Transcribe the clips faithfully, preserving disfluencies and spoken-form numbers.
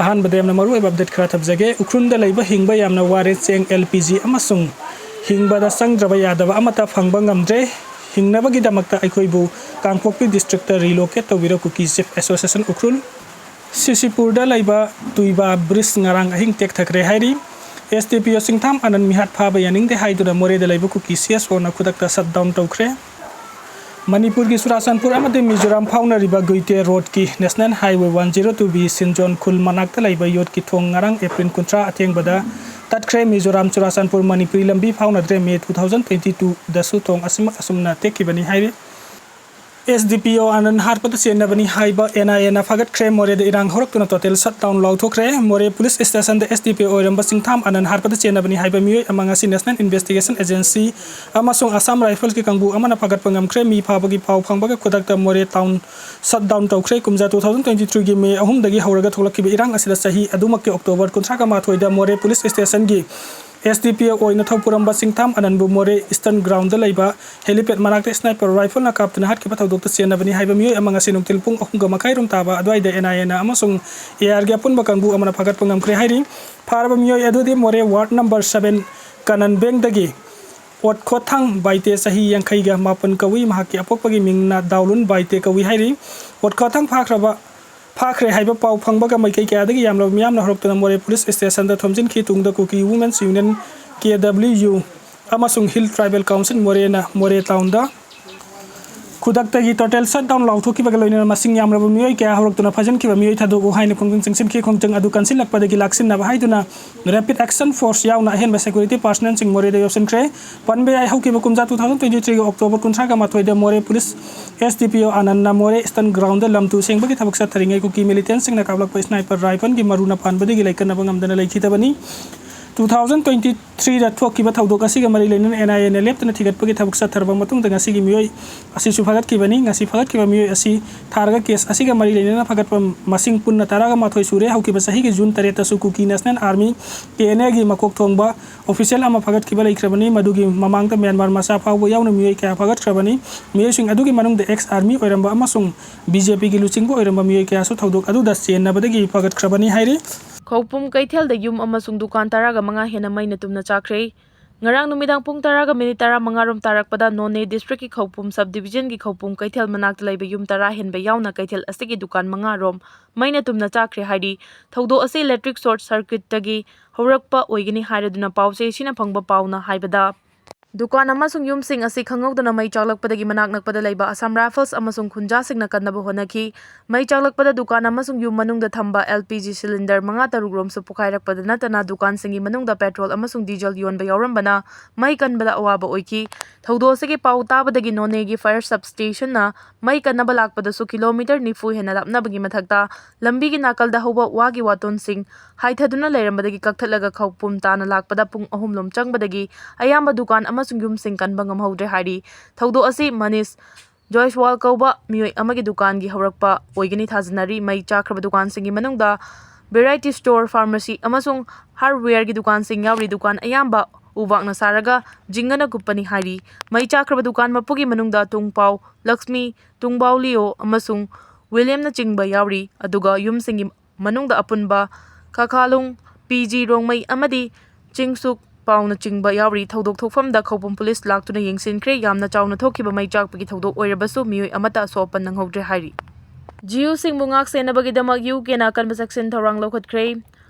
ꯑꯍꯥꯟꯕꯗ ꯌꯥꯝꯅ ꯃꯔꯨꯑꯣꯏꯕ ꯑꯞꯗꯦꯠ ꯈꯔ ꯊꯝꯖꯒꯦ꯫ ꯎꯈ꯭ꯔꯨꯜꯗ ꯂꯩꯕ ꯍꯤꯡꯕ ꯌꯥꯝꯅ ꯋꯥꯔꯦ꯫ ꯆꯦꯡ, ꯑꯦꯜ ꯄꯤ ꯖꯤ ꯑꯃꯁꯨꯡ ꯍꯤꯡꯕꯗ ꯆꯪꯗ꯭ꯔꯕ ꯌꯥꯗꯕ ꯑꯃꯠꯇ ꯐꯪꯕ ꯉꯝꯗ꯭ꯔꯦ꯫ ꯍꯤꯡꯅꯕꯒꯤꯗꯃꯛꯇ ꯑꯩꯈꯣꯏꯕꯨ ꯀꯥꯡꯄꯣꯛꯄꯤ ꯗꯤꯁꯇ꯭ꯔꯤꯛꯇ ꯔꯤꯂꯣꯀꯦꯠ ꯇꯧꯕꯤꯔꯣ꯫ ꯀꯨꯀꯤ ꯆꯤꯐ ꯑꯦꯁꯣꯁꯤꯌꯦꯁꯟ ꯎꯈ꯭ꯔꯨꯜ꯫ ꯁꯤꯁꯤꯄꯨꯔꯗ ꯂꯩꯕ ꯇꯨꯏꯕꯥ ꯕ꯭ꯔꯤꯖ ꯉꯔꯥꯡ ꯑꯍꯤꯡ ꯇꯦꯛꯊꯈ꯭ꯔꯦ ꯍꯥꯏꯔꯤ꯫ ꯑꯦꯁ ꯗꯤ ꯄꯤ ꯑꯣ ꯁꯤꯡꯊꯥꯝ ꯑꯅꯟ ꯃꯤꯍꯥꯠ ꯐꯥꯕ ꯌꯥꯅꯤꯡꯗꯦ ꯍꯥꯏꯗꯨꯅ ꯃꯣꯔꯦꯗ ꯂꯩꯕ ꯀꯨꯀꯤ ꯁꯤ ꯑꯦꯁ ꯑꯣꯅ ꯈꯨꯗꯛꯇ ꯁꯠ ꯗꯥꯎꯟ ꯇꯧꯈ꯭ꯔꯦ꯫ ꯃꯅꯤꯄꯨꯔꯒꯤ ꯆꯨꯔꯥꯆꯥꯟꯄꯨꯔ ꯑꯃꯗꯤ ꯃꯤꯖꯣꯔꯥꯝ ꯐꯥꯎꯅꯔꯤꯕ ꯒꯨꯏꯇꯦ ꯔꯣꯗꯀꯤ national highway one zero two B Sinzon ꯈꯨꯜ ꯃꯅꯥꯛꯇ ꯂꯩꯕ ꯌꯣꯠꯀꯤ ꯊꯣꯡ ꯉꯔꯥꯡ ꯑꯦꯄ꯭ꯔꯤꯜ ꯀꯨꯟꯊ꯭ꯔꯥ ꯑꯊꯦꯡꯕꯗ ꯇꯠꯈ꯭ꯔꯦ꯫ ꯃꯤꯖꯣꯔꯥꯝ ꯆꯨꯔꯥꯆꯥꯟꯄꯨꯔ ꯃꯅꯤꯄꯨꯔꯤ ꯂꯝꯕꯤ ꯐꯥꯎꯅꯗ꯭ꯔꯦ꯫ ꯃꯦ ꯇꯨ ꯊꯥꯎꯖꯟ ꯇ꯭ꯋꯦꯟꯇꯤ ꯇꯨꯗꯁꯨ ꯊꯣꯡ ꯑꯁꯤꯃꯛ ꯑꯁꯨꯝꯅ ꯇꯦꯛꯈꯤꯕꯅꯤ ꯍꯥꯏꯔꯤ꯫ ꯑꯦꯁ ꯗꯤ ꯄꯤ ꯑꯣ ꯑꯅꯟ ꯍꯥꯠꯄꯗ ꯆꯦꯟꯅꯕꯅꯤ ꯍꯥꯏꯕ ꯑꯦꯟ ꯑꯥꯏ ꯑꯦꯅ ꯐꯥꯒꯠꯈ꯭ꯔꯦ꯫ ꯃꯣꯔꯦꯗ ꯏꯔꯥꯡ ꯍꯧꯔꯛꯇꯨꯅ ꯇꯣꯇꯦꯜ ꯁꯠ ꯗꯥꯎꯟ ꯂꯥꯎꯊꯣꯛꯈ꯭ꯔꯦ꯫ ꯃꯣꯔꯦ ꯄꯨꯂꯤꯁ ꯁ꯭ꯇꯦꯁꯟꯗ ꯑꯦꯁ ꯗꯤ ꯄꯤ ꯑꯣ ꯑꯣꯏꯔꯝꯕ ꯁꯤꯡꯊꯥꯝ ꯑꯅꯟ ꯍꯥꯠꯄꯗ ꯆꯦꯟꯅꯕꯅꯤ ꯍꯥꯏꯕ ꯃꯤꯑꯣꯏ ꯑꯃ ꯉꯁꯤ ꯅꯦꯁꯅꯦꯜ ꯏꯟꯚꯦꯁꯇꯤꯒꯦꯁꯟ ꯑꯦꯖꯦꯟꯁꯤ ꯑꯃꯁꯨꯡ ꯑꯁꯥꯝ ꯔꯥꯏꯐꯜꯁꯀꯤ ꯀꯥꯡꯕꯨ ꯑꯃꯅ ꯐꯥꯒꯠꯄ ꯉꯝꯈ꯭ꯔꯦ꯫ ꯃꯤ ꯐꯥꯕꯒꯤ ꯄꯥꯎ ꯐꯪꯕꯒ ꯈꯨꯗꯛꯇ ꯃꯣꯔꯦ ꯇꯥꯎꯟ ꯁꯠ ꯗꯥꯎꯟ ꯇꯧꯈ꯭ꯔꯦ꯫ ꯀꯨꯝꯖꯥ ꯇꯨ ꯊꯥꯎꯖꯟ ꯇ꯭ꯋꯦꯟꯇꯤ ꯊ꯭ꯔꯤꯒꯤ ꯃꯦ ꯑꯍꯨꯝꯗꯒꯤ ꯍꯧꯔꯒ ꯊꯣꯛꯂꯛꯈꯤꯕ ꯏꯔꯥꯡ ꯑꯁꯤꯗ ꯆꯍꯤ ꯑꯗꯨꯃꯛꯀꯤ ꯑꯣꯛꯇꯣꯕꯔ ꯀꯨꯟꯊ꯭ꯔꯥꯒ ꯃꯥꯊꯣꯏꯗ ꯃꯣꯔꯦ ꯄꯨꯂꯤꯁ ꯁ꯭ꯇꯦꯁꯟꯒꯤ ꯑꯦꯁ ꯗꯤ ꯄꯤ ꯑꯣ ꯑꯣꯏꯅ ꯊꯧꯄꯨꯔꯝꯕ ꯁꯤꯡꯊꯥꯝ ꯑꯅꯟꯕꯨ ꯃꯣꯔꯦ ꯏꯁꯇꯔꯟ ꯒ꯭ꯔꯥꯎꯟꯗ ꯂꯩꯕ ꯍꯦꯂꯤꯄꯦꯗ ꯃꯅꯥꯛꯇ ꯁ꯭ꯅꯥꯏꯄꯔ ꯔꯥꯏꯐꯜꯅ ꯀꯥꯞꯇꯨꯅ ꯍꯥꯠꯈꯤꯕ ꯊꯧꯗꯣꯛꯇ ꯆꯦꯟꯅꯕꯅꯤ ꯍꯥꯏꯕ ꯃꯤꯑꯣꯏ ꯑꯃ ꯉꯁꯤ ꯅꯨꯡꯊꯤꯜ ꯄꯨꯡ ꯑꯍꯨꯝꯒ ꯃꯈꯥꯏ ꯔꯣꯝ ꯇꯥꯕ ꯑꯗꯨꯋꯥꯏꯗ ꯑꯦꯟ ꯑꯥꯏ ꯑꯦꯅ ꯑꯃꯁꯨꯡ ꯑꯦ ꯑꯥꯔꯒꯤ ꯑꯄꯨꯟꯕ ꯀꯥꯡꯕꯨ ꯑꯃꯅ ꯐꯥꯒꯠꯄ ꯉꯝꯈ꯭ꯔꯦ ꯍꯥꯏꯔꯤ꯫ ꯐꯥꯔꯕ ꯃꯤꯑꯣꯏ ꯑꯗꯨꯗꯤ ꯃꯣꯔꯦ ꯋꯥꯔꯗ ꯅꯝꯕꯔ ꯁꯕꯦꯟ ꯀꯅꯟ ꯕꯦꯡꯗꯒꯤ ꯑꯣꯠꯈꯣꯊꯥꯡ ꯕꯥꯏꯇꯦ, ꯆꯍꯤ ꯌꯥꯡꯈꯩꯒ ꯃꯥꯄꯟ ꯀꯧꯏ꯫ ꯃꯍꯥꯛꯀꯤ ꯑꯄꯣꯛꯄꯒꯤ ꯃꯤꯡꯅ ꯗꯥꯎꯂꯨꯟ ꯕꯥꯏꯇꯦ ꯀꯧꯏ ꯍꯥꯏꯔꯤ꯫ ꯑꯣꯠꯈꯣꯊꯥꯡ ꯐꯥꯈ꯭ꯔꯕ ꯐꯥꯈ꯭ꯔꯦ ꯍꯥꯏꯕ ꯄꯥꯎ ꯐꯪꯕꯒ ꯃꯥꯏꯀꯩ ꯀꯌꯥꯗꯒꯤ ꯌꯥꯝꯂꯕ ꯃꯤꯌꯥꯝꯅ ꯍꯧꯔꯛꯇꯨꯅ ꯃꯣꯔꯦ ꯄꯨꯂꯤꯁ ꯁ꯭ꯇꯦꯁꯟꯗ ꯊꯣꯝꯖꯤꯟꯈꯤ꯫ ꯇꯨꯡꯗ ꯀꯨꯀꯤ ꯋꯨꯃꯦꯟꯁ ꯌꯨꯅꯤꯌꯟ, ꯀꯦ ꯗꯕ꯭ꯂꯤꯌꯨ ꯌꯨ, ꯑꯃꯁꯨꯡ ꯍꯤꯜ ꯇ꯭ꯔꯥꯏꯕꯦꯜ ꯀꯥꯎꯟꯁꯤꯜ ꯃꯣꯔꯦꯅ ꯃꯣꯔꯦ ꯇꯥꯎꯟꯗ ꯈꯨꯗꯛꯇꯒꯤ ꯇꯣꯇꯦꯜ ꯁꯠ ꯗꯥꯎꯟ ꯂꯥꯎꯊꯣꯛꯈꯤꯕꯒ ꯂꯣꯏꯅꯅ ꯃꯁꯤꯡ ꯌꯥꯝꯂꯕ ꯃꯤꯑꯣꯏ ꯀꯌꯥ ꯍꯧꯔꯛꯇꯨꯅ ꯐꯥꯖꯤꯟꯈꯤꯕ ꯃꯤꯑꯣꯏ ꯊꯥꯗꯣꯛꯎ ꯍꯥꯏꯅ ꯈꯣꯡꯖꯪ ꯆꯪꯁꯤꯟꯈꯤ꯫ ꯈꯣꯡꯖꯪ ꯑꯗꯨ ꯀꯟꯁꯤꯜꯂꯛꯄꯗꯒꯤ ꯂꯥꯛꯁꯤꯟꯅꯕ ꯍꯥꯏꯗꯨꯅ ꯔꯦꯄꯤꯗ ꯑꯦꯛꯁꯟ ꯐꯣꯔꯁ ꯌꯥꯎꯅ ꯑꯍꯦꯟꯕ ꯁꯦꯀ꯭ꯌꯨꯔꯤꯇꯤ ꯄꯥꯔꯁꯅꯦꯜꯁꯤꯡ ꯃꯣꯔꯦꯗ ꯌꯧꯁꯤꯟꯈ꯭ꯔꯦ꯫ ꯄꯟꯕ ꯌꯥꯏ, ꯍꯧꯈꯤꯕ ꯀꯨꯝꯖꯥ ꯇꯨ ꯊꯥꯎꯖꯟ ꯇ꯭ꯋꯦꯟꯇꯤ ꯊ꯭ꯔꯤꯒꯤ ꯑꯣꯛꯇꯣꯕꯔ ꯀꯨꯟꯊ꯭ꯔꯥꯒ ꯃꯥꯊꯣꯏꯗ ꯃꯣꯔꯦ ꯄꯨꯂꯤꯁ ꯑꯦꯁ ꯗꯤ ꯄꯤ ꯑꯣ ꯑꯅꯟꯅ ꯃꯣꯔꯦ ꯏꯁꯇꯔꯟ ꯒ꯭ꯔꯥꯎꯟꯗ ꯂꯝ ꯇꯨ ꯁꯦꯡꯕꯒꯤ ꯊꯕꯛ ꯆꯠꯊꯔꯤꯉꯩ ꯀꯨꯀꯤ ꯃꯤꯂꯤꯇꯦꯟꯁꯤꯡꯅ ꯀꯥꯞꯂꯛꯄ ꯁ꯭ꯅꯥꯏꯄꯔ ꯔꯥꯏꯐꯜꯒꯤ ꯃꯔꯨꯅ ꯄꯥꯟꯕꯗꯒꯤ ꯂꯩꯀꯟꯅꯕ ꯉꯝꯗꯅ ꯂꯩꯈꯤꯗꯕꯅꯤ꯫ Two thousand twenty threeꯗ ꯊꯣꯛꯈꯤꯕ ꯊꯧꯗꯣꯛ ꯑꯁꯤꯒ ꯃꯔꯤ ꯂꯩꯅꯅ NIAꯅ ꯂꯦꯞꯇꯅ ꯊꯤꯒꯠꯄꯒꯤ ꯊꯕꯛ ꯆꯠꯊꯔꯕ ꯃꯇꯨꯡꯗ ꯉꯁꯤꯒꯤ ꯃꯤꯑꯣꯏ ꯑꯁꯤꯁꯨ ꯐꯥꯒꯠꯈꯤꯕꯅꯤ꯫ ꯉꯁꯤ ꯐꯥꯒꯠꯈꯤꯕ ꯃꯤꯑꯣꯏ ꯑꯁꯤ ꯊꯥꯔꯒ case ꯑꯁꯤꯒ ꯃꯔꯤ ꯂꯩꯅꯅ ꯐꯥꯒꯠꯄ ꯃꯁꯤꯡ ꯄꯨꯟꯅ ꯇꯔꯥꯃꯥꯊꯣꯏ ꯁꯨꯔꯦ꯫ ꯍꯧꯈꯤꯕ ꯆꯍꯤꯒꯤ June ꯇꯔꯦꯠꯇꯁꯨ Kuki National Army, KNAꯒꯤ ꯃꯀꯣꯛ ꯊꯣꯡꯕ official ꯑꯃ ꯐꯥꯒꯠꯈꯤꯕ ꯂꯩꯈ꯭ꯔꯕꯅꯤ꯫ ꯃꯗꯨꯒꯤ ꯃꯃꯥꯡꯗ Myanmar ꯃꯆꯥ ꯐꯥꯎꯕ ꯌꯥꯎꯅ ꯃꯤꯑꯣꯏ ꯀꯌꯥ ꯐꯥꯒꯠꯈ꯭ꯔꯕꯅꯤ꯫ ꯃꯤꯑꯣꯏꯁꯤꯡ ꯑꯗꯨꯒꯤ ꯃꯅꯨꯡꯗ ex army ꯑꯣꯏꯔꯝꯕ ꯑꯃꯁꯨꯡ BJPꯒꯤ ꯂꯨꯆꯤꯡꯕ ꯑꯣꯏꯔꯝꯕ ꯃꯤꯑꯣꯏ ꯀꯌꯥꯁꯨ ꯊꯧꯗꯣꯛ ꯑꯗꯨꯗ ꯆꯦꯟꯅꯕꯗꯒꯤ ꯐꯥꯒꯠꯈ꯭ꯔꯕꯅꯤ ꯍꯥꯏꯔꯤ꯫ ꯈꯧꯄꯨꯝ ꯀꯩꯊꯦꯜꯗ ꯌꯨꯝ ꯑꯃꯁꯨꯡ ꯗꯨꯀꯥꯟ ꯇꯔꯥꯒ ꯃꯉꯥ ꯍꯦꯟꯅ ꯃꯩꯅ ꯇꯨꯝꯅ ꯆꯥꯛꯈ꯭ꯔꯦ꯫ ꯉꯔꯥꯡ ꯅꯨꯃꯤꯗꯥꯡ ꯄꯨꯡ ꯇꯔꯥꯒ ꯃꯤꯅꯤꯠ ꯇꯔꯥꯃꯉꯥ ꯔꯣꯝ ꯇꯥꯔꯛꯄꯗ ꯅꯣꯅꯦ districtꯀꯤ ꯈꯧꯄꯨꯝ subdivisionꯒꯤ ꯈꯧꯄꯨꯝ ꯀꯩꯊꯦꯜ ꯃꯅꯥꯛꯇ ꯂꯩꯕ ꯌꯨꯝ ꯇꯔꯥ ꯍꯦꯟꯕ ꯌꯥꯎꯅ ꯀꯩꯊꯦꯜ ꯑꯁꯤꯒꯤ ꯗꯨꯀꯥꯟ ꯃꯉꯥ ꯔꯣꯝ ꯃꯩꯅ ꯇꯨꯝꯅ ꯆꯥꯛꯈ꯭ꯔꯦ ꯍꯥꯏꯔꯤ꯫ ꯊꯧꯗꯣꯛ ꯑꯁꯤ electric short circuitꯇꯒꯤ ꯍꯧꯔꯛꯄ ꯑꯣꯏꯒꯅꯤ ꯍꯥꯏꯔꯗꯨꯅ ꯄꯥꯎꯆꯦꯁꯤꯅ ꯐꯪꯕ ꯄꯥꯎꯅ ꯍꯥꯏꯕꯗ, ꯗꯨꯀꯥꯟ ꯑꯃꯁꯨꯡ ꯌꯨꯝꯁꯤꯡ ꯑꯁꯤ ꯈꯪꯍꯧꯗꯅ ꯃꯩ ꯆꯥꯛꯂꯛꯄꯗꯒꯤ ꯃꯅꯥꯛ ꯅꯛꯄꯗ ꯂꯩꯕ Assam Rifles ꯑꯃꯁꯨꯡ ꯈꯨꯟꯖꯥꯁꯤꯡꯅ ꯀꯟꯅꯕ ꯍꯣꯠꯅꯈꯤ꯫ ꯃꯩ ꯆꯥꯛꯂꯛꯄꯗ ꯗꯨꯀꯥꯟ ꯑꯃꯁꯨꯡ ꯌꯨꯝ ꯃꯅꯨꯡꯗ ꯊꯝꯕ LPG cylinder ꯃꯉꯥ ꯇꯔꯨꯛ ꯔꯣꯝꯁꯨ ꯄꯣꯈꯥꯏꯔꯛꯄꯗ ꯅꯠꯇꯅ ꯗꯨꯀꯥꯟꯁꯤꯡꯒꯤ ꯃꯅꯨꯡꯗ petrol ꯑꯃꯁꯨꯡ diesel ꯌꯣꯟꯕ ꯌꯥꯎꯔꯝꯕꯅ ꯃꯩ ꯀꯟꯕꯗ ꯑꯋꯥꯕ ꯑꯣꯏꯈꯤ꯫ ꯊꯧꯗꯣꯛ ꯑꯁꯤꯒꯤ ꯄꯥꯎ ꯇꯥꯕꯗꯒꯤ ꯅꯣꯅꯦꯒꯤ fire substationꯅ ꯃꯩ ꯀꯟꯅꯕ ꯂꯥꯛꯄꯗꯁꯨ kilometre ꯅꯤꯐꯨ ꯍꯦꯟꯅ ꯂꯥꯞꯅꯕꯒꯤ ꯃꯊꯛꯇ ꯂꯝꯕꯤꯒꯤ ꯅꯥꯀꯜꯗ ꯍꯧꯕ ꯋꯥꯒꯤ ꯋꯥꯇꯣꯟꯁꯤꯡ ꯍꯥꯏꯊꯗꯨꯅ ꯂꯩꯔꯝꯕꯗꯒꯤ ꯀꯛꯊꯠꯂꯒ ꯈꯧꯄꯨꯝ ꯇꯥꯅ ꯂꯥꯛꯄꯗ ꯄꯨꯡ ꯑꯍꯨꯝ ꯂꯣꯝ ꯆꯪꯕꯗꯒꯤ ꯑꯌꯥꯝꯕ ꯗꯨꯀꯥꯟ ꯑꯃꯁꯨꯡ ꯌꯨꯝꯁꯤꯡ ꯀꯟꯕ ꯉꯝꯍꯧꯗ꯭ꯔꯦ ꯍꯥꯏꯔꯤ꯫ ꯊꯧꯗꯣꯛ ꯑꯁꯤ ꯃꯅꯤꯁ ꯖꯣꯏꯁꯋꯥꯜ ꯀꯧꯕ ꯃꯤꯑꯣꯏ ꯑꯃꯒꯤ ꯗꯨꯀꯥꯟꯒꯤ ꯍꯧꯔꯛꯄ ꯑꯣꯏꯒꯅꯤ ꯊꯥꯖꯅꯔꯤ꯫ ꯃꯩ ꯆꯥꯛꯈ꯭ꯔꯕ ꯗꯨꯀꯥꯟꯁꯤꯡꯒꯤ ꯃꯅꯨꯡꯗ variety store, pharmacy ꯑꯃꯁꯨꯡ hardwareꯒꯤ ꯗꯨꯀꯥꯟꯁꯤꯡ ꯌꯥꯎꯔꯤ꯫ ꯗꯨꯀꯥꯟ ꯑꯌꯥꯝꯕ ꯎꯕꯥꯛꯅ ꯁꯥꯔꯒ ꯖꯤꯡꯒꯅ ꯀꯨꯞꯄꯅꯤ ꯍꯥꯏꯔꯤ꯫ ꯃꯩ ꯆꯥꯛꯈ꯭ꯔꯕ ꯗꯨꯀꯥꯟ ꯃꯄꯨꯒꯤ ꯃꯅꯨꯡꯗ ꯇꯨꯡꯄꯥꯎ ꯂꯛꯁꯃꯤ, ꯇꯨꯡꯕꯥꯎ ꯂꯤꯑꯣ ꯑꯃꯁꯨꯡ ꯋꯤꯂꯤꯌꯝꯅꯆꯤꯡꯕ ꯌꯥꯎꯔꯤ꯫ ꯑꯗꯨꯒ ꯌꯨꯝꯁꯤꯡꯒꯤ ꯃꯅꯨꯡꯗ ꯑꯄꯨꯟꯕ ꯈꯥꯈꯥꯂꯨꯡ, ꯄꯤ ꯖꯤ ꯔꯣꯡꯃꯩ ꯑꯃꯗꯤ ꯆꯤꯡꯁꯨꯛ ꯄꯥꯎꯅꯆꯤꯡꯕ ꯌꯥꯎꯔꯤ꯫ ꯊꯧꯗꯣꯛ ꯊꯣꯛꯐꯝꯗ ꯈꯧꯄꯨꯝ ꯄꯨꯂꯤꯁ ꯂꯥꯛꯇꯨꯅ ꯌꯦꯡꯁꯤꯟꯈ꯭ꯔꯦ꯫ ꯌꯥꯝꯅ ꯆꯥꯎꯅ ꯊꯣꯛꯈꯤꯕ ꯃꯩ ꯆꯥꯛꯄꯒꯤ ꯊꯧꯗꯣꯛ ꯑꯣꯏꯔꯕꯁꯨ ꯃꯤꯑꯣꯏ ꯑꯃꯠꯇ ꯑꯁꯣꯛ ꯑꯄꯟ ꯅꯪꯍꯧꯗ꯭ꯔꯦ ꯍꯥꯏꯔꯤ꯫ ꯖꯤꯌꯨꯁꯤꯡꯕꯨ ꯉꯥꯛ ꯁꯦꯟꯅꯕꯒꯤꯗꯃꯛ UKꯅ ꯑꯀꯟꯕ ꯆꯦꯛꯁꯤꯟ ꯊꯧꯔꯥꯡ ꯂꯧꯈꯠꯈ꯭ꯔꯦ꯫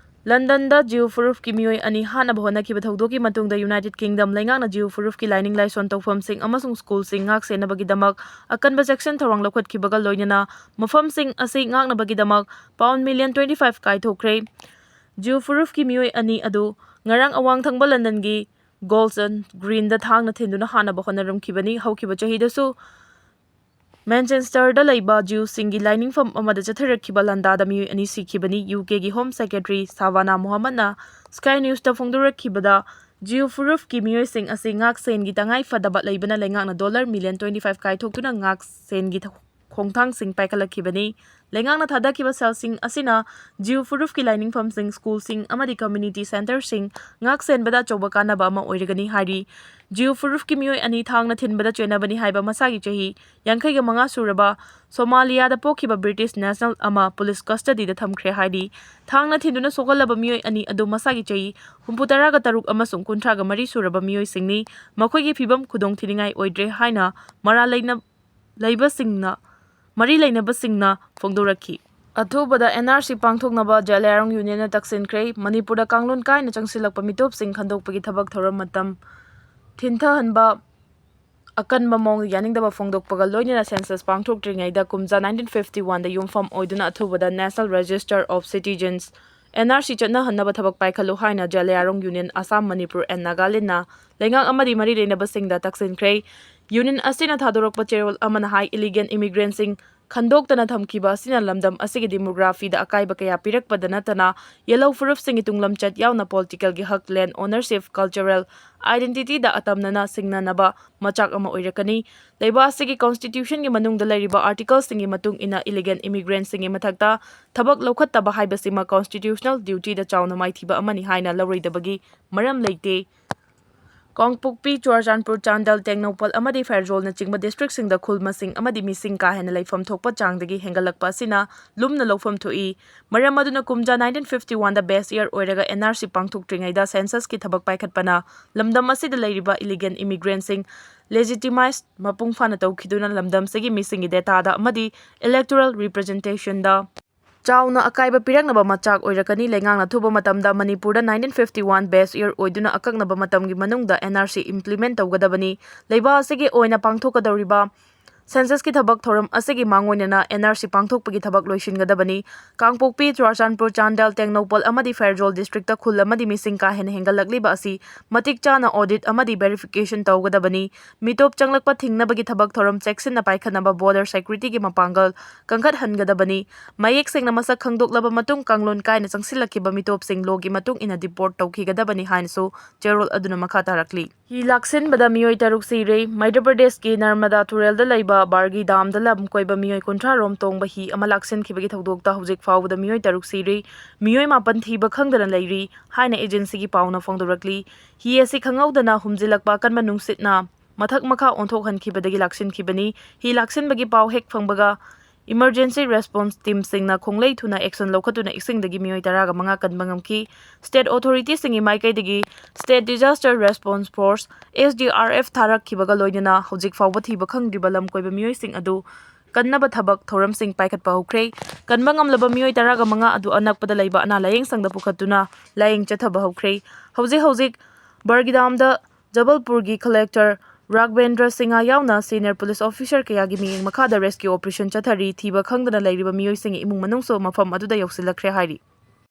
ꯂꯟꯗꯟꯗ ꯖꯤꯌꯨ ꯐꯨꯔꯨꯞꯀꯤ ꯃꯤꯑꯣꯏ ꯑꯅꯤ ꯍꯥꯠꯅꯕ ꯍꯣꯠꯅꯈꯤꯕ ꯊꯧꯗꯣꯛꯀꯤ ꯃꯇꯨꯡꯗ United Kingdom ꯂꯩꯉꯥꯛꯅ ꯖꯤꯌꯨ ꯐꯨꯔꯨꯞꯀꯤ ꯂꯥꯏꯅꯤꯡ ꯂꯥꯏꯁꯣꯟ ꯇꯧꯐꯝꯁꯤꯡ ꯑꯃꯁꯨꯡ ꯁ꯭ꯀꯨꯜꯁꯤꯡ ꯉꯥꯛ ꯁꯦꯟꯅꯕꯒꯤꯗꯃꯛ ꯑꯀꯟꯕ ꯆꯦꯛꯁꯤꯟ ꯊꯧꯔꯥꯡ ꯂꯧꯈꯠꯈꯤꯕꯒ ꯂꯣꯏꯅꯅ ꯃꯐꯝꯁꯤꯡ ꯑꯁꯤ ꯉꯥꯛꯅꯕꯒꯤꯗꯃꯛ pound million twenty five ꯀꯥꯏꯊꯣꯛꯈ꯭ꯔꯦ꯫ ꯖꯤꯌꯨ ꯐꯨꯔꯨꯞꯀꯤ ꯃꯤꯑꯣꯏ ꯑꯅꯤ ꯑꯗꯨ ꯉꯔꯥꯡ ꯑꯋꯥꯡ ꯊꯪꯕ ꯂꯟꯗꯟꯒꯤ Golders Greenꯗ ꯊꯥꯡꯅ ꯊꯤꯟꯗꯨꯅ ꯍꯥꯠꯅꯕ ꯍꯣꯠꯅꯔꯝꯈꯤꯕꯅꯤ꯫ ꯍꯧꯈꯤꯕ ꯆꯍꯤꯗꯁꯨ ꯃꯦꯟꯆꯦꯁꯇꯔꯗ ꯂꯩꯕ ꯖꯤꯎꯁꯤꯡꯒꯤ ꯂꯥꯏꯅꯤꯡꯐꯝ ꯑꯃꯗ ꯆꯠꯊꯔꯛꯈꯤꯕ ꯂꯥꯟꯗꯥꯗ ꯃꯤꯑꯣꯏ ꯑꯅꯤ ꯁꯤꯈꯤꯕꯅꯤ꯫ ꯌꯨ ꯀꯦꯒꯤ ꯍꯣꯝ ꯁꯦꯀ꯭ꯔꯦꯇꯔꯤ ꯁꯥꯕꯥꯅꯥ ꯃꯨꯍꯝꯃꯗꯅ ꯁ꯭ꯀꯥꯏ ꯅ꯭ꯌꯨꯁꯇ ꯐꯣꯡꯗꯣꯔꯛꯈꯤꯕꯗ, ꯖꯤꯎ ꯐꯨꯔꯨꯞꯀꯤ ꯃꯤꯑꯣꯏꯁꯤꯡ ꯑꯁꯤ ꯉꯥꯛꯁꯦꯟꯒꯤ ꯇꯉꯥꯏ ꯐꯗꯕ ꯂꯩꯕꯅ ꯂꯩꯉꯥꯛꯅ ꯗꯣꯂꯔ ꯃꯤꯂꯤꯌꯟ ꯇ꯭ꯋꯦꯟꯇꯤ ꯐꯥꯏꯚ ꯀꯥꯏꯊꯣꯛꯇꯨꯅ ꯉꯥꯛꯁꯦꯟꯒꯤ ꯊ-, ꯈꯣꯡꯊꯥꯡꯁꯤꯡ ꯄꯥꯏꯈꯠꯂꯛꯈꯤꯕꯅꯤ꯫ ꯂꯩꯉꯥꯛꯅ ꯊꯥꯗꯈꯤꯕ ꯁꯦꯜꯁꯤꯡ ꯑꯁꯤꯅ ꯖꯤꯎ ꯐꯨꯔꯨꯞꯀꯤ ꯂꯥꯏꯅꯤꯡꯐꯝꯁꯤꯡ, ꯁ꯭ꯀꯨꯜꯁꯤꯡ ꯑꯃꯗꯤ ꯀꯝꯃ꯭ꯌꯨꯅꯤꯇꯤ ꯁꯦꯟꯇꯔꯁꯤꯡ ꯉꯥꯛ ꯁꯦꯟꯕꯗ ꯑꯆꯧꯕ ꯀꯥꯟꯅꯕ ꯑꯃ ꯑꯣꯏꯔꯒꯅꯤ ꯍꯥꯏꯔꯤ꯫ ꯖꯤꯎ ꯐꯨꯔꯨꯞꯀꯤ ꯃꯤꯑꯣꯏ ꯑꯅꯤ ꯊꯥꯡꯅ ꯊꯤꯟꯕꯗ ꯆꯦꯟꯅꯕꯅꯤ ꯍꯥꯏꯕ ꯃꯁꯥꯒꯤ ꯆꯍꯤ ꯌꯥꯡꯈꯩꯒ ꯃꯉꯥ ꯁꯨꯔꯕ ꯁꯣꯃꯥꯂꯤꯌꯥꯗ ꯄꯣꯛꯈꯤꯕ ꯕ꯭ꯔꯤꯇꯤꯁ ꯅꯦꯁꯅꯦꯜ ꯑꯃ ꯄꯨꯂꯤꯁ ꯀꯁꯇꯗꯤꯗ ꯊꯝꯈ꯭ꯔꯦ ꯍꯥꯏꯔꯤ꯫ ꯊꯥꯡꯅ ꯊꯤꯟꯗꯨꯅ ꯁꯣꯛꯍꯜꯂꯕ ꯃꯤꯑꯣꯏ ꯑꯅꯤ ꯑꯗꯨ ꯃꯁꯥꯒꯤ ꯆꯍꯤ ꯍꯨꯝꯐꯨꯇꯔꯥꯒ ꯇꯔꯨꯛ ꯑꯃꯁꯨꯡ ꯀꯨꯟꯊ꯭ꯔꯥꯒ ꯃꯔꯤ ꯁꯨꯔꯕ ꯃꯤꯑꯣꯏꯁꯤꯡꯅꯤ꯫ ꯃꯈꯣꯏꯒꯤ ꯐꯤꯕꯝ ꯈꯨꯗꯣꯡꯊꯤꯅꯤꯡꯉꯥꯏ ꯑꯣꯏꯗ꯭ꯔꯦ ꯍꯥꯏꯅ ꯃꯔꯥ ꯂꯩꯅ-, ꯂꯩꯕꯁꯤꯡꯅ, ꯃꯔꯤ ꯂꯩꯅꯕꯁꯤꯡꯅ ꯐꯣꯡꯗꯣꯔꯛꯈꯤ꯫ ꯑꯊꯨꯕꯗ ꯑꯦꯟ ꯑꯥꯔ ꯁꯤ ꯄꯥꯡꯊꯣꯛꯅꯕ ꯖꯦꯂꯤꯌꯥꯡꯔꯣꯡ ꯌꯨꯅꯤꯌꯟꯅ ꯇꯛꯁꯤꯟꯈ꯭ꯔꯦ꯫ ꯃꯅꯤꯄꯨꯔꯗ ꯀꯥꯡꯂꯣꯟ ꯀꯥꯏꯅ ꯆꯪꯁꯤꯜꯂꯛꯄ ꯃꯤꯇꯣꯞꯁꯤꯡ ꯈꯟꯗꯣꯛꯄꯒꯤ ꯊꯕꯛ ꯊꯧꯔꯝ ꯃꯇꯝ ꯊꯤꯟꯊꯍꯟꯕ, ꯑꯀꯟꯕ ꯃꯑꯣꯡꯗ ꯌꯥꯅꯤꯡꯗꯕ ꯐꯣꯡꯗꯣꯛꯄꯒ ꯂꯣꯏꯅꯅ ꯁꯦꯟꯁꯁ ꯄꯥꯡꯊꯣꯛꯇ꯭ꯔꯤꯉꯩꯗ ꯀꯨꯝꯖꯥ ꯅꯥꯏꯟꯇꯤꯟ ꯐꯤꯐꯇꯤ ꯋꯥꯟꯗ ꯌꯨꯝꯐꯝ ꯑꯣꯏꯗꯨꯅ ꯑꯊꯨꯕꯗ National Register of Citizens, N R C, ꯆꯠꯅꯍꯟꯅꯕ ꯊꯕꯛ ꯄꯥꯏꯈꯠꯂꯨ ꯍꯥꯏꯅ ꯖꯦꯂꯤꯌꯥꯡꯔꯣꯡ ꯌꯨꯅꯤꯌꯟ ꯑꯁꯥꯝ, ꯃꯅꯤꯄꯨꯔ and ꯅꯥꯒꯥꯂꯦꯟꯗꯅ ꯂꯩꯉꯥꯛ ꯑꯃꯗꯤ ꯃꯔꯤ ꯂꯩꯅꯕꯁꯤꯡꯗ ꯇꯛꯁꯤꯟꯈ꯭ꯔꯦ꯫ ꯌꯨꯅꯤꯌꯟ ꯑꯁꯤꯅ ꯊꯥꯗꯣꯔꯛꯄ ꯆꯦꯔꯣꯜ ꯑꯃꯅ ꯍꯥꯏ, ꯏꯂꯤꯒꯦꯜ ꯏꯃꯤꯒ꯭ꯔꯦꯟꯁꯤꯡ ꯈꯟꯗꯣꯛꯇꯅ ꯊꯝꯈꯤꯕ ꯑꯁꯤꯅ ꯂꯝꯗꯝ ꯑꯁꯤꯒꯤ ꯗꯤꯃꯣꯒ꯭ꯔꯥꯐꯤꯗ ꯑꯀꯥꯏꯕ ꯀꯌꯥ ꯄꯤꯔꯛꯄꯗ ꯅꯠꯇꯅ, ꯌꯦꯜꯍꯧ ꯐꯨꯔꯨꯞꯁꯤꯡꯒꯤ ꯇꯨꯡꯂꯝꯆꯠ ꯌꯥꯎꯅ ꯄꯣꯂꯤꯇꯤꯀꯦꯜꯒꯤ ꯍꯛ, ꯂꯦꯟ ꯑꯣꯅꯔꯁꯤꯞ, ꯀꯜꯆꯔꯦꯜ ꯑꯥꯏꯗꯦꯟꯇꯤꯇꯤꯗ ꯑꯇꯝꯅꯅ ꯁꯤꯡꯅꯅꯕ ꯃꯆꯥꯛ ꯑꯃ ꯑꯣꯏꯔꯛꯀꯅꯤ꯫ ꯂꯩꯕꯥꯛ ꯑꯁꯤꯒꯤ ꯀꯣꯟꯁꯇꯤꯇ꯭ꯌꯨꯁꯟꯒꯤ ꯃꯅꯨꯡꯗ ꯂꯩꯔꯤꯕ ꯑꯥꯔꯇꯤꯀꯜꯁꯤꯡꯒꯤ ꯃꯇꯨꯡ ꯏꯟꯅ, ꯏꯂꯤꯒꯦꯜ ꯏꯃꯤꯒ꯭ꯔꯦꯟꯁꯤꯡꯒꯤ ꯃꯊꯛꯇ ꯊꯕꯛ ꯂꯧꯈꯠꯇꯕ ꯍꯥꯏꯕꯁꯤꯃ ꯀꯣꯟꯁꯇꯤꯇ꯭ꯌꯨꯁꯅꯦꯜ ꯗ꯭ꯌꯨꯇꯤꯗ ꯆꯥꯎꯅ ꯃꯥꯏꯊꯤꯕ ꯑꯃꯅꯤ ꯍꯥꯏꯅ ꯂꯧꯔꯣꯏꯗꯕꯒꯤ ꯃꯔꯝ ꯂꯩꯇꯦ꯫ ꯀꯥꯡꯄꯣꯛꯄꯤ, ꯆꯨꯔꯆꯥꯟꯄꯨꯔ, ꯆꯥꯟꯗꯦꯜ, ꯇꯦꯡꯅꯧꯄꯜ ꯑꯃꯗꯤ ꯐꯦꯔꯖꯣꯜꯅꯆꯤꯡꯕ ꯗꯤꯁꯇ꯭ꯔꯤꯛꯁꯤꯡꯗ ꯈꯨꯜ ꯃꯁꯤꯡ ꯑꯃꯗꯤ ꯃꯤꯁꯤꯡ ꯀꯥ ꯍꯦꯟꯅ ꯂꯩꯐꯝ ꯊꯣꯛꯄ ꯆꯥꯡꯗꯒꯤ ꯍꯦꯟꯒꯠꯂꯛꯄ ꯑꯁꯤꯅ ꯂꯨꯝꯅ ꯂꯧꯐꯝ ꯊꯣꯛꯏ꯫ ꯃꯔꯝ ꯑꯗꯨꯅ ꯀꯨꯝꯖꯥ ꯅꯥꯏꯟꯇꯤꯟ ꯐꯤꯐꯇꯤ ꯋꯥꯟꯗ ꯕꯦꯁ ꯏꯌꯔ ꯑꯣꯏꯔꯒ ꯑꯦꯟ ꯑꯥꯔ ꯁꯤ ꯄꯥꯡꯊꯣꯛꯇ꯭ꯔꯤꯉꯩꯗ ꯁꯦꯟꯁꯁꯀꯤ ꯊꯕꯛ ꯄꯥꯏꯈꯠꯄꯅ ꯂꯝꯗꯝ ꯑꯁꯤꯗ ꯂꯩꯔꯤꯕ ꯏꯂꯤꯒꯦꯜ ꯏꯃꯤꯒ꯭ꯔꯦꯟꯁꯤꯡ ꯂꯦꯖꯤꯇꯤꯃꯥꯏꯖ ꯃꯄꯨꯡ ꯐꯥꯅ ꯇꯧꯈꯤꯗꯨꯅ ꯂꯝꯗꯝꯁꯤꯒꯤ ꯃꯤꯁꯤꯡꯒꯤ ꯗꯦꯇꯥꯗ ꯑꯃꯗꯤ ꯏꯂꯦꯛꯇꯣꯔꯦꯜ ꯔꯤꯄ꯭ꯔꯖꯦꯟꯇꯦꯁꯟꯗ ꯆꯥꯎꯅ ꯑꯀꯥꯏꯕ ꯄꯤꯔꯛꯅꯕ ꯃꯆꯥꯛ ꯑꯣꯏꯔꯛꯀꯅꯤ꯫ ꯂꯩꯉꯥꯛꯅ ꯑꯊꯨꯕ ꯃꯇꯝꯗ ꯃꯅꯤꯄꯨꯔꯗ ꯅꯥꯏꯟꯇꯤꯟ ꯐꯤꯐꯇꯤ ꯋꯥꯟ ꯕꯦꯁ ꯏꯌꯔ ꯑꯣꯏꯗꯨꯅ ꯑꯀꯛꯅꯕ ꯃꯇꯝꯒꯤ ꯃꯅꯨꯡꯗ ꯑꯦꯟ ꯑꯥꯔ ꯁꯤ ꯏꯝꯄ꯭ꯂꯤꯃꯦꯟ ꯇꯧꯒꯗꯕꯅꯤ꯫ ꯂꯩꯕꯥꯛ ꯑꯁꯤꯒꯤ ꯑꯣꯏꯅ ꯄꯥꯡꯊꯣꯛꯀꯗꯧꯔꯤꯕ ꯁꯦꯟꯁꯁꯀꯤ ꯊꯕꯛ ꯊꯧꯔꯝ ꯑꯁꯤꯒꯤ ꯃꯥꯡꯑꯣꯏꯅꯅ ꯑꯦꯟ ꯑꯥꯔ ꯁꯤ ꯄꯥꯡꯊꯣꯛꯄꯒꯤ ꯊꯕꯛ ꯂꯣꯏꯁꯤꯟꯒꯗꯕꯅꯤ꯫ ꯀꯥꯡꯄꯣꯛꯄꯤ, ꯆꯨꯔꯥꯆꯥꯟꯄꯨꯔ, ꯆꯥꯟꯗꯦꯜ, ꯇꯦꯡꯅꯧꯄꯜ ꯑꯃꯗꯤ ꯐꯦꯔꯖꯣꯜ ꯗꯤꯁꯇ꯭ꯔꯤꯛꯇ ꯈꯨꯜ ꯑꯃꯗꯤ ꯃꯤꯁꯤꯡ ꯀꯥ ꯍꯦꯟꯅ ꯍꯦꯟꯒꯠꯂꯛꯂꯤꯕ ꯑꯁꯤ ꯃꯇꯤꯛ ꯆꯥꯅ ꯑꯣꯗꯤꯠ ꯑꯃꯗꯤ ꯚꯦꯔꯤꯐꯤꯀꯦꯁꯟ ꯇꯧꯒꯗꯕꯅꯤ꯫ ꯃꯤꯇꯣꯞ ꯆꯪꯂꯛꯄ ꯊꯤꯡꯅꯕꯒꯤ ꯊꯕꯛ ꯊꯧꯔꯝ ꯆꯦꯛꯁꯤꯟꯅ ꯄꯥꯏꯈꯠꯅꯕ ꯕꯣꯔꯗꯔ ꯁꯦꯀ꯭ꯌꯨꯔꯤꯇꯤꯒꯤ ꯃꯄꯥꯡꯒꯜ ꯀꯟꯈꯠꯍꯟꯒꯗꯕꯅꯤ꯫ ꯃꯌꯦꯛ ꯁꯦꯡꯅ ꯃꯁꯛ ꯈꯪꯗꯣꯛꯂꯕ ꯃꯇꯨꯡ ꯀꯥꯡꯂꯣꯟ ꯀꯥꯏꯅ ꯆꯪꯁꯤꯜꯂꯛꯈꯤꯕ ꯃꯤꯇꯣꯞꯁꯤꯡ ꯂꯣꯒꯤ ꯃꯇꯨꯡ ꯏꯟꯅ ꯗꯤꯄꯣꯔꯠ ꯇꯧꯈꯤꯒꯗꯕꯅꯤ ꯍꯥꯏꯅꯁꯨ ꯆꯦꯔꯣꯜ ꯑꯗꯨꯅ ꯃꯈꯥ ꯇꯥꯔꯛꯂꯤ꯫ ꯍꯤ ꯂꯥꯛꯁꯤꯟꯕꯗ ꯃꯤꯑꯣꯏ ꯇꯔꯨꯛ ꯁꯤꯔꯦ꯫ ꯃꯩꯙ꯭ꯌ ꯄ꯭ꯔꯗꯦꯁꯀꯤ ꯅꯔꯃꯗꯥ ꯇꯨꯔꯦꯜꯗ ꯂꯩꯕ ꯕꯥꯔꯒꯤ ꯗꯥꯝꯗ ꯂꯝ ꯀꯣꯏꯕ ꯃꯤꯑꯣꯏ ꯀꯨꯟꯊ꯭ꯔꯥ ꯔꯣꯝ ꯇꯣꯡꯕ ꯍꯤ ꯑꯃ ꯂꯥꯛꯁꯤꯟꯈꯤꯕꯒꯤ ꯊꯧꯗꯣꯛꯇ ꯍꯧꯖꯤꯛ ꯐꯥꯎꯕꯗ ꯃꯤꯑꯣꯏ ꯇꯔꯨꯛ ꯁꯤꯔꯦ, ꯃꯤꯑꯣꯏ ꯃꯥꯄꯟ ꯊꯤꯕ ꯈꯪꯗꯅ ꯂꯩꯔꯤ ꯍꯥꯏꯅ ꯑꯦꯖꯦꯟꯁꯤꯒꯤ ꯄꯥꯎꯅ ꯐꯣꯡꯗꯣꯔꯛꯂꯤ꯫ ꯍꯤ ꯑꯁꯤ ꯈꯪꯍꯧꯗꯅ ꯍꯨꯝꯖꯤꯜꯂꯛꯄ ꯑꯀꯟꯕ ꯅꯨꯡꯁꯤꯠꯅ ꯃꯊꯛ ꯃꯈꯥ ꯑꯣꯟꯊꯣꯛꯍꯟꯈꯤꯕꯗꯒꯤ ꯂꯥꯛꯁꯤꯟꯈꯤꯕꯅꯤ꯫ ꯍꯤ ꯂꯥꯛꯁꯤꯟꯕꯒꯤ ꯄꯥꯎ ꯍꯦꯛ ꯐꯪꯕꯒ emergency response teamꯁꯤꯡꯅ ꯈꯣꯡꯂꯩ ꯊꯨꯅ action ꯂꯧꯈꯠꯇꯨꯅ ꯏꯁꯤꯡꯗꯒꯤ ꯃꯤꯑꯣꯏ ꯇꯔꯥꯒ ꯃꯉꯥ ꯀꯟꯕ ꯉꯝꯈꯤ꯫ State authorityꯁꯤꯡꯒꯤ ꯃꯥꯏꯀꯩꯗꯒꯤ State Disaster Response Force, S D R F, ꯊꯥꯔꯛꯈꯤꯕꯒ ꯂꯣꯏꯅꯅ ꯍꯧꯖꯤꯛ ꯐꯥꯎꯕ ꯊꯤꯕ ꯈꯪꯗ꯭ꯔꯤꯕ ꯂꯝ ꯀꯣꯏꯕ ꯃꯤꯑꯣꯏꯁꯤꯡ ꯑꯗꯨ ꯀꯟꯅꯕ ꯊꯕꯛ ꯊꯧꯔꯝꯁꯤꯡ ꯄꯥꯏꯈꯠꯄ ꯍꯧꯈ꯭ꯔꯦ꯫ ꯀꯟꯕ ꯉꯝꯂꯕ ꯃꯤꯑꯣꯏ ꯇꯔꯥꯒ ꯃꯉꯥ ꯑꯗꯨ ꯑꯅꯛꯄꯗ ꯂꯩꯕ ꯑꯅꯥ ꯂꯥꯌꯦꯡ ꯁꯪꯗ ꯄꯨꯈꯠꯇꯨꯅ ꯂꯥꯌꯦꯡ ꯆꯠꯊꯕ ꯍꯧꯈ꯭ꯔꯦ꯫ ꯍꯧꯖꯤꯛ ꯍꯧꯖꯤꯛ ꯕꯔꯒꯤꯗꯥꯝꯗ ꯖꯕꯜꯄꯨꯔꯒꯤ ꯀꯂꯦꯛꯇꯔ ꯔꯥꯘꯕꯦꯟꯗ꯭ꯔ ꯁꯤꯡꯍ ꯌꯥꯎꯅ senior police officer ꯀꯌꯥꯒꯤ ꯃꯤꯠꯌꯦꯡ ꯃꯈꯥꯗ rescue operation ꯆꯠꯊꯔꯤ꯫ ꯊꯤꯕ ꯈꯪꯗꯅ ꯂꯩꯔꯤꯕ ꯃꯤꯑꯣꯏꯁꯤꯡꯒꯤ ꯏꯃꯨꯡ ꯃꯅꯨꯡꯁꯨ ꯃꯐꯝ ꯑꯗꯨꯗ ꯌꯧꯁꯤꯜꯂꯛꯈ꯭ꯔꯦ ꯍꯥꯏꯔꯤ꯫